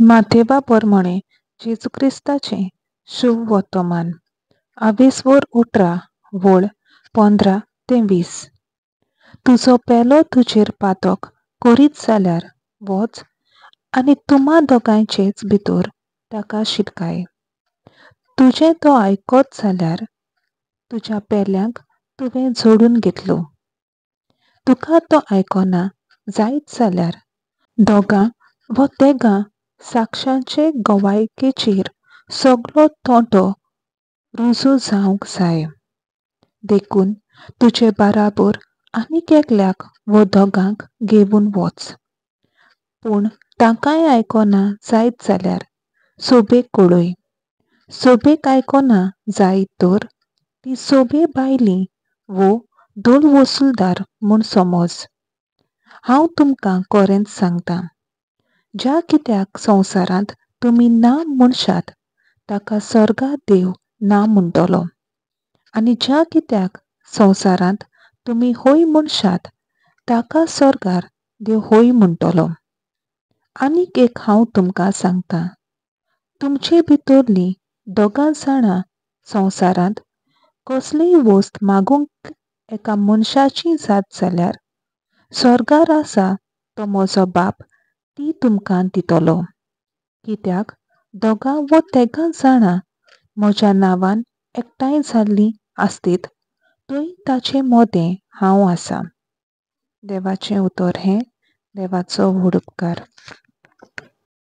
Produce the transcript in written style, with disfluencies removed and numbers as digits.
मातेवा पोरमोणें जेजू क्रिस्ताचें शुभ वर्तमान आवेसवोर 18 वळ 15 ते 20. तुजो पेलो तुजेर पातक करीत जाल्यार वच आनी तुमा दोगांयचेच भितर ताका शिटकाय. तुजें तो आयकत जाल्यार तुज्या पेल्याक तुवें जोडून घेतलो. तुका तो आयकना जायत जाल्यार दोगां वा तेगां साक्षांचे गवायकेचेर सगलो तोंडो रुजू जावंक जाय. देखून तुजे बाराबर आनीक एकल्याक वो दोगांक घेवन वच. पूण तांकांय आयकना जायत जाल्यार सोबेक कळय. सोबेक आयकना जायत तर ती सोबे भायली वो दोल वसुलदार म्हूण समज. हांव तुमकां खरेंच सांगता, ज्या कित्याक संवसारांत तुमी ना म्हणशात ताका सर्गा देव ना म्हणटलो, आनी ज्या कित्याक संवसारांत तुमी हय म्हणशात ताका सर्गार देव हय म्हणटलो. आनीक एक हांव तुमकां सांगता, तुमचे भितरलीं दोगां जाणां संवसारांत कसलीय वस्त मागूंक एका मनशाची जात जाल्यार सर्गार आसा तो म्हजो बाप ती तुमकां दितलो. कित्याक दोगां वो तेगां जाणां म्हज्या नांवान एकठांय जाल्लीं आसतीत थंय ताचे मोदें हांव आसा. देवाचें उतर हें देवाचो व्हड उपकार.